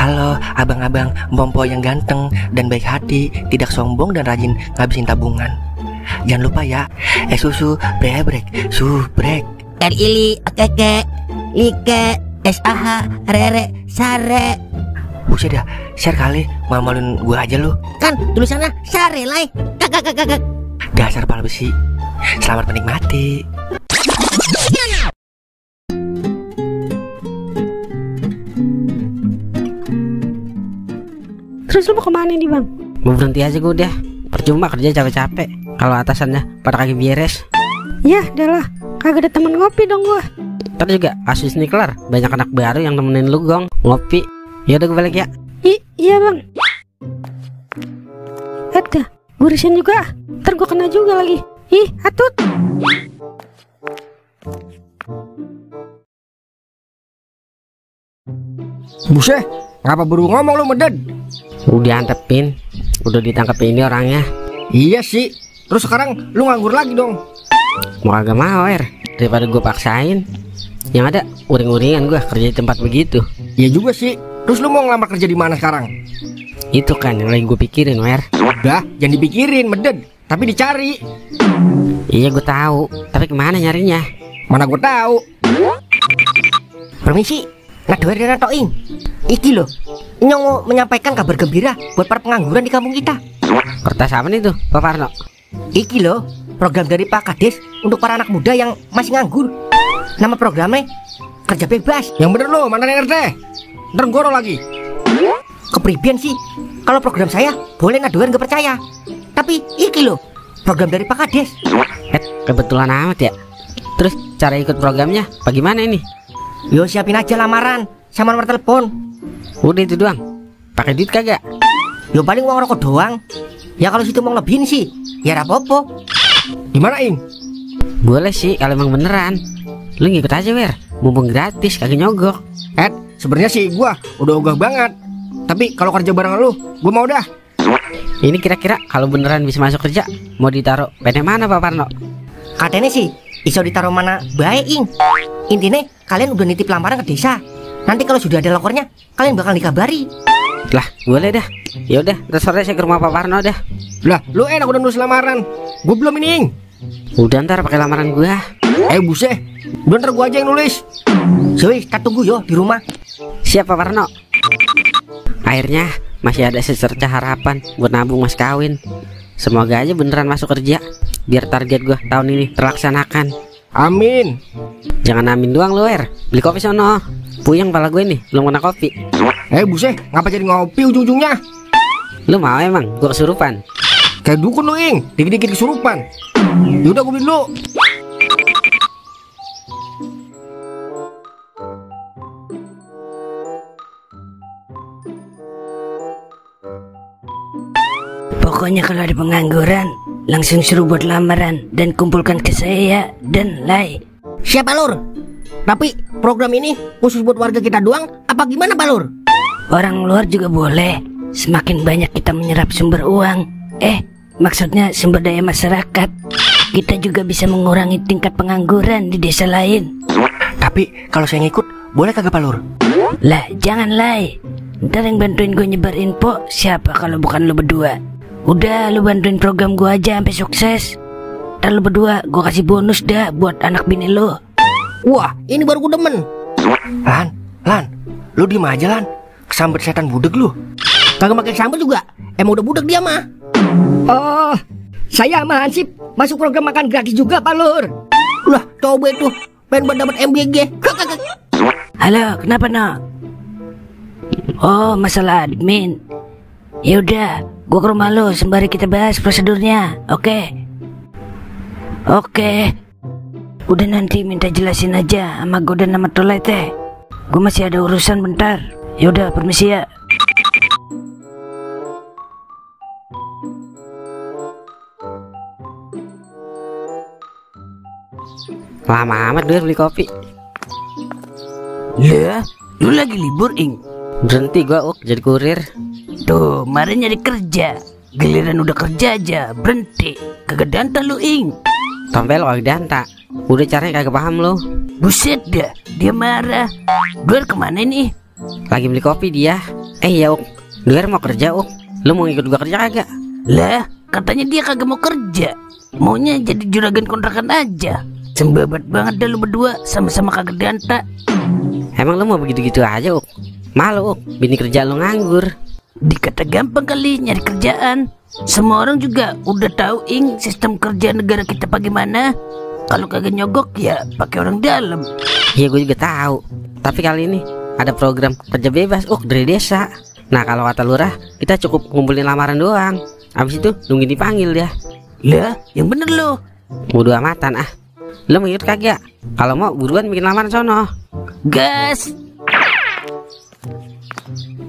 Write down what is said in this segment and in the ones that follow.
Halo abang-abang Mpompo yang ganteng dan baik hati, tidak sombong dan rajin ngabisin tabungan. Jangan lupa ya, susu brebrek, subrek. Ili, okeke, like, SAH, rere, sare. Buset dah, share kali, malu-maluin gue aja lu. Kan tulisannya sare lai. Kakak. Dasar pala besi. Selamat menikmati. Terus lu mau kemana nih bang? Mau berhenti aja gue udah. Percuma kerja capek-capek kalau atasannya pada kagak beres. Ya udahlah, kagak ada temen ngopi dong gua. Ntar juga kasus ini kelar, banyak anak baru yang nemenin lu gong ngopi. Ya udah gue balik ya. Iya bang. Ada, gue resign juga. Ntar gue kena juga lagi. Ih, atut. Buset, ngapa baru ngomong lu meded? Udah antepin, udah ditangkap ini orangnya. Iya sih, terus sekarang lu nganggur lagi dong. Mau kagak mau daripada gue paksain. Yang ada uring-uringan gue kerja di tempat begitu. Iya juga sih. Terus lu mau ngelamar kerja di mana sekarang? Itu kan yang lagi gue pikirin, Udah, jangan dipikirin, meded, tapi dicari. Iya gue tahu, tapi kemana nyarinya? Mana gue tahu. Permisi, ngadoer dan toing. Iki loh, nyong menyampaikan kabar gembira buat para pengangguran di kampung kita. Kertas apa nih tuh, Pak Parno? Iki loh, program dari Pak Kades untuk para anak muda yang masih nganggur. Nama programnya Kerja Bebas. Yang bener lo, mantan RT. Ntar goro lagi. Kepribian sih, kalau program saya boleh ngadoer gak percaya. Tapi iki loh, program dari Pak Kades. Kebetulan amat ya. Terus cara ikut programnya bagaimana ini? Yo siapin aja lamaran sama nomor telepon. Udah itu doang. Pakai duit kagak? Yo paling uang rokok doang. Ya kalau situ mau lebihin sih, ya rapopo. Gimana Ing? Boleh sih kalau emang beneran. Lu ngikut aja mumpung gratis kagak nyogok. Sebenarnya sih gua udah ogah banget. Tapi kalau kerja bareng lu, gua mau dah. Ini kira-kira kalau beneran bisa masuk kerja, mau ditaruh pen mana Pak Parno? Katanya sih iso ditaruh mana baik Ing. Intinya kalian udah nitip lamaran ke desa. Nanti kalau sudah ada lakornya, kalian bakal dikabari. Lah boleh dah. Ya udah, terus sore saya ke rumah Pak Parno dah. Lah lu enak udah nulis lamaran. Gua belum ini Ing. Udah ntar pakai lamaran gua. Buset, udah ntar gua aja yang nulis. Jadi kita tunggu yo di rumah. Siap Pak Parno. Akhirnya masih ada secerca harapan buat nabung mas kawin. Semoga aja beneran masuk kerja, biar target gua tahun ini terlaksanakan. Amin. Jangan amin doang lu beli kopi sono. Puyeng pala gue nih, belum kena kopi. Buset, ngapa jadi ngopi ujung-ujungnya? Lu mau emang gua kesurupan? Kayak dukun lu Ing, dikit-dikit kesurupan. Yaudah gua beli dulu. Pokoknya kalau ada pengangguran, langsung suruh buat lamaran dan kumpulkan ke saya dan Lai. Siapa Lur? Tapi program ini khusus buat warga kita doang apa gimana Pak Lur? Orang luar juga boleh. Semakin banyak kita menyerap sumber uang, maksudnya sumber daya masyarakat, kita juga bisa mengurangi tingkat pengangguran di desa lain. Tapi kalau saya ngikut, boleh kagak Pak Lur? Lah jangan Lai. Ntar yang bantuin gue nyebar info siapa kalau bukan lo berdua. Udah lu bantuin program gue aja sampai sukses. Ntar lu berdua gue kasih bonus dah buat anak bini lo. Wah ini baru gue demen. Lan, lu diem aja Lan. Kesambet setan budeg lu. Kagak pakai sambal juga. Emang udah budek dia mah. Oh, saya sama Hansip masuk program makan gratis juga Pak Lur. Lah coba itu pengen buat dapat MBG. Halo, kenapa no? Oh, masalah admin. Ya udah, gua ke rumah lo sembari kita bahas prosedurnya. Oke. Udah nanti minta jelasin aja sama gue dan nama Tolai teh. Gue masih ada urusan bentar. Ya udah, permisi ya. Lama amat gue beli kopi. Ya, lu lagi libur Ing? Berhenti gua jadi kurir. Tuh, kemarin nyari kerja, giliran udah kerja aja berhenti. Kagak danta lu Ing. Tompel kagak danta. Udah caranya kagak paham lo. Buset dah, dia marah. Duar kemana nih? Lagi beli kopi dia. Iya Uk, Duer mau kerja Uk. Lu mau ikut gua kerja kagak? Lah, katanya dia kagak mau kerja. Maunya jadi juragan kontrakan aja. Sembabat banget dah lu berdua, sama-sama kagak diantak. Emang lu mau begitu-gitu aja Uk? Malu Uk, bini kerja lu nganggur. Dikata gampang kali nyari kerjaan. Semua orang juga udah tahu sistem kerja negara kita bagaimana. Kalau kagak nyogok ya pakai orang dalam. Iya gue juga tahu. Tapi kali ini ada program kerja bebas Uk dari desa. Nah kalau kata lurah kita cukup ngumpulin lamaran doang. Abis itu nungguin dipanggil ya. Lah, yang bener lo. Bodo amatan ah. Lo mau ikut kagak? Kalau mau buruan bikin lamaran sono. Gas.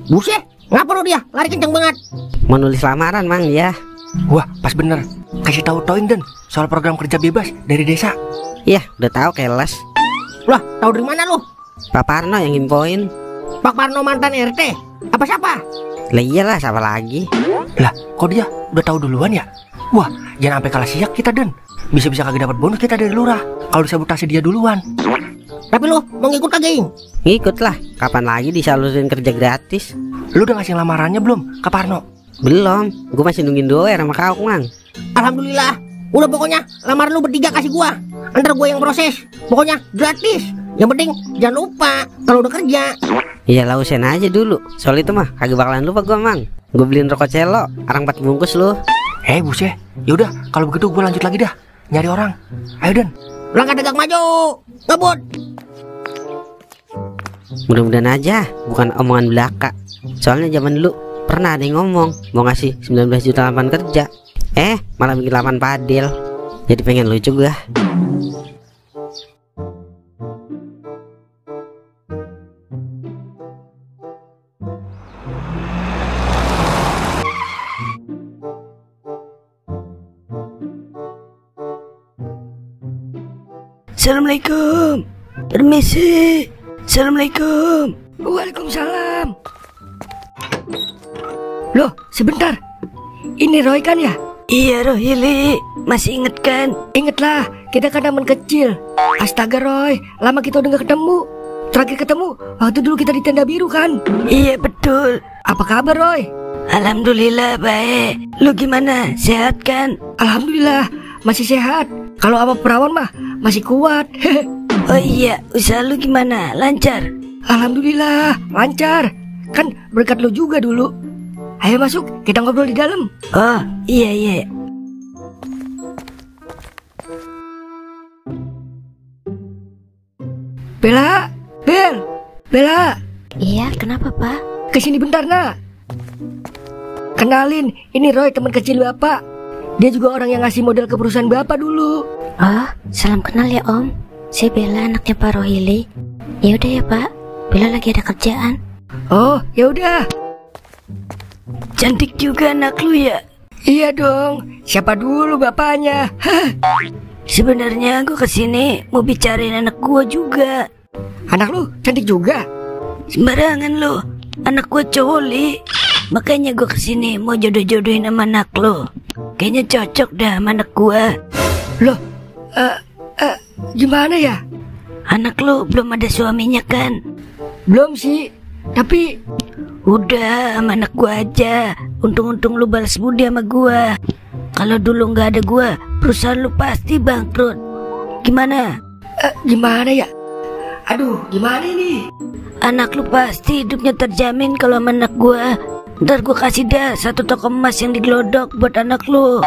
Buset, ngapa lu dia? Lari kenceng banget. Mau nulis lamaran mang ya. Wah, pas bener. Kasih tahu Toin Den soal program kerja bebas dari desa. Iya udah tahu keles. Lah, tahu dari mana lu? Pak Parno yang infoin. Pak Parno mantan RT. Apa siapa? Lah iyalah siapa lagi. Lah, kok dia udah tahu duluan ya? Wah, jangan sampai kalah siak kita Den. Bisa-bisa kagak dapat bonus kita dari lurah kalau disabotase dia duluan. Tapi lu mau ngikut kagak, Ing? Ngikut lah. Kapan lagi disalurin kerja gratis? Lu udah ngasih lamarannya belum ke Parno? Belum. Gue masih nungguin Doer sama kau mang. Alhamdulillah. Udah pokoknya lamaran lu bertiga kasih gua. Antar gua yang proses. Pokoknya gratis. Yang penting jangan lupa kalau udah kerja. Iya lah usahain aja dulu. Soal itu mah kagak bakalan lupa gue mang. Gue beliin rokok celo, arang 4 bungkus lu. Buset. Yaudah, kalau begitu gue lanjut lagi dah nyari orang. Ayo Den. Langkah tegak maju. Ngebut. Mudah-mudahan aja bukan omongan belaka. Soalnya zaman dulu pernah ada yang ngomong mau ngasih 19 juta lapangan kerja. Malah bikin lapangan padel. Jadi pengen lucu gua. Assalamualaikum. Permisi. Assalamualaikum. Waalaikumsalam. Loh, sebentar. Ini Roy kan ya? Iya Rohili, masih inget kan? Ingatlah, kita kan teman kecil. Astaga Roy, lama kita udah gak ketemu. Terakhir ketemu waktu dulu kita di tenda biru kan? Iya betul. Apa kabar Roy? Alhamdulillah baik. Lu gimana? Sehat kan? Alhamdulillah, masih sehat. Kalau apa perawan mah masih kuat. Oh iya, usaha lu gimana? Lancar? Alhamdulillah, lancar. Kan berkat lu juga dulu. Ayo masuk, kita ngobrol di dalam. Oh iya. Bella, Bella. Iya, kenapa Pak? Kesini bentar nak. Kenalin, ini Roy teman kecil Bapak. Dia juga orang yang ngasih modal ke perusahaan Bapak dulu. Oh, salam kenal ya Om. Saya Bella, anaknya Pak Rohili. Ya udah ya Pak, Bella lagi ada kerjaan. Oh, ya udah. Cantik juga anak lu ya? Iya dong. Siapa dulu bapaknya? Sebenarnya gue kesini mau bicarain anak gue juga. Anak lu cantik juga? Sembarangan lu, anak gue cowok li. Makanya gue kesini mau jodoh-jodohin sama anak lu. Kayaknya cocok dah sama anak gue. Loh, gimana ya? Anak lu belum ada suaminya kan? Belum sih, tapi udah sama anak gua aja. Untung-untung lu balas budi sama gua. Kalau dulu nggak ada gua, perusahaan lu pasti bangkrut. Gimana? Gimana ya? Aduh, gimana ini? Anak lu pasti hidupnya terjamin kalau sama anak gua. Ntar gua kasih dah 1 toko emas yang digelodok buat anak lu.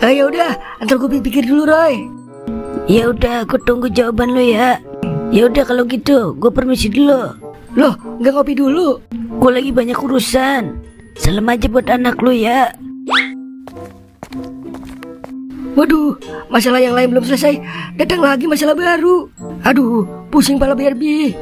Ya udah, antar gua pikir dulu Roy. Ya udah, gua tunggu jawaban lu ya. Ya udah kalau gitu, gua permisi dulu. Loh, nggak ngopi dulu? Gue lagi banyak urusan. Salam aja buat anak lu ya. Waduh, masalah yang lain belum selesai. Datang lagi masalah baru. Aduh, pusing pala BRB.